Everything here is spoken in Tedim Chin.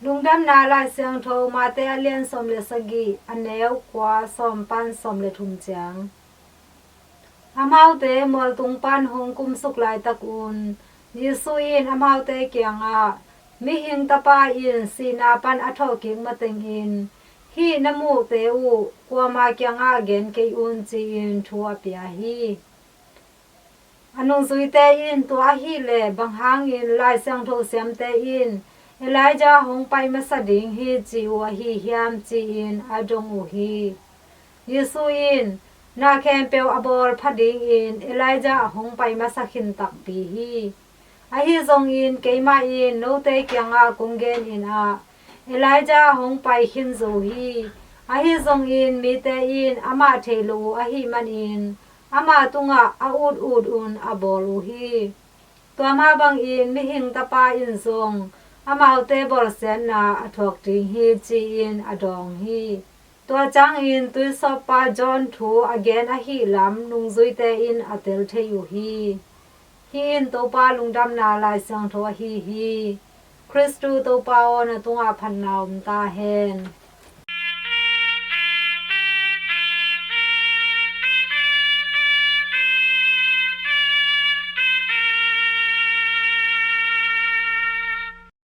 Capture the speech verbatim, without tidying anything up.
Lungdamna Lai Siangtho Mate a lian sawm le sagih, a neu kua, sawm pan sawm le thum ciang. Amaute mualtung pan hong kumsuk laitakun Jesu in amaute kiangah, "Mihing Tapa in sihna pan a thawhkik matengin hih na muhte uh kuama kiangah gen kei un," ci-in thu a pia hi. A nungzuite in, "Tua ahih leh bang hangin Lai Siangtho siamte in Elijah hong pai masa ding hi ci uh ahi hiam?" ci-in a dong uh hi. Jesu in, "Na khempeuh a bawl pha dingin Elijah hong pai masa khin takpi hi. Ahi zongin keimah in note kiangah kong genin ah, Elijah hong pai khin zo hi. Ahi zongin mite in amah thei lo uh ahih manin amah tungah a ut ut un a bawl uh hi. Tua mah bangin Mihing Tapa in zong amaute bawlsiatna a thuak ding hi," ci-in a dawng hi. Tua ciangin tuisawppa John thu a gen ahih lam nungzuite in a tel thei uh hi. Hih in Topa Lungdamna Lai Siangtho ahi hi. Khristu Topa aw, na tungah phatna om ta hen.